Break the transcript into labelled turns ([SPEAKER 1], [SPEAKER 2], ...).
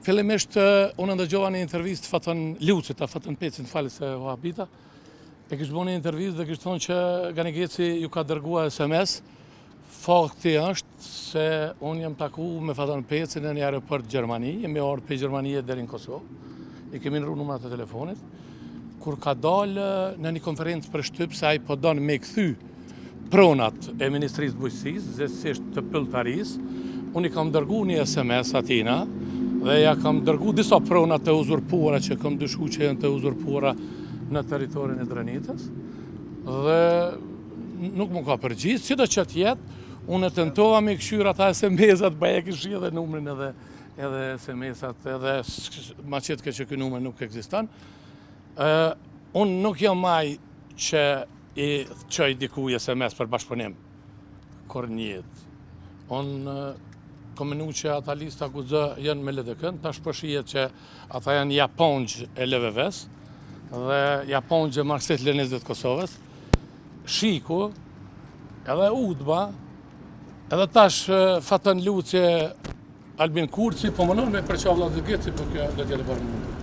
[SPEAKER 1] Fillimisht unë ndëgjova një intervistë Faton Lucit, a Faton Pecit, më fal se u habita. E kishte bo një intervistë dhe kishte thonë që Gani Geci ju ka dërgua SMS. Fakti është se unë jam taku me Faton Pecin në një aeroport Gjermani, jemi ardhë prej Gjermanie deri në Kosovë. I kemi ndrru numrat e telefonit. Kur ka dalë në një konferencë për shtyp se ai po don me kthy pronat e Ministrisë Bujqësisë, gjegjësisht të pylltarisë, unë i kam dërgu një SMS atina dhe ja kam dërgu disa prona të uzurpuara që kam dyshu që janë të uzurpuara në territorin e Drenicës dhe nuk më ka përgjigj, sido që të jetë, unë e tentova me kqyr ata SMS-at, bëj e kish edhe numrin edhe edhe SMS-at, edhe ma qetke që ky numër nuk ekziston. Ë unë nuk jam ai që i çoj dikuj SMS për bashkëpunim kur njetë. Unë kom menu që ata lista guxo janë me LDK-n, tash po shihet që ata janë japonxh e LVV-s dhe japonxh e marxist leninistëve të Kosovës. SHIK-u, edhe UDBA, edhe tash Faton Luci, Albin Kurti, po mundon me përça vëlla të Geci, po kjo do të jetë e pamundur.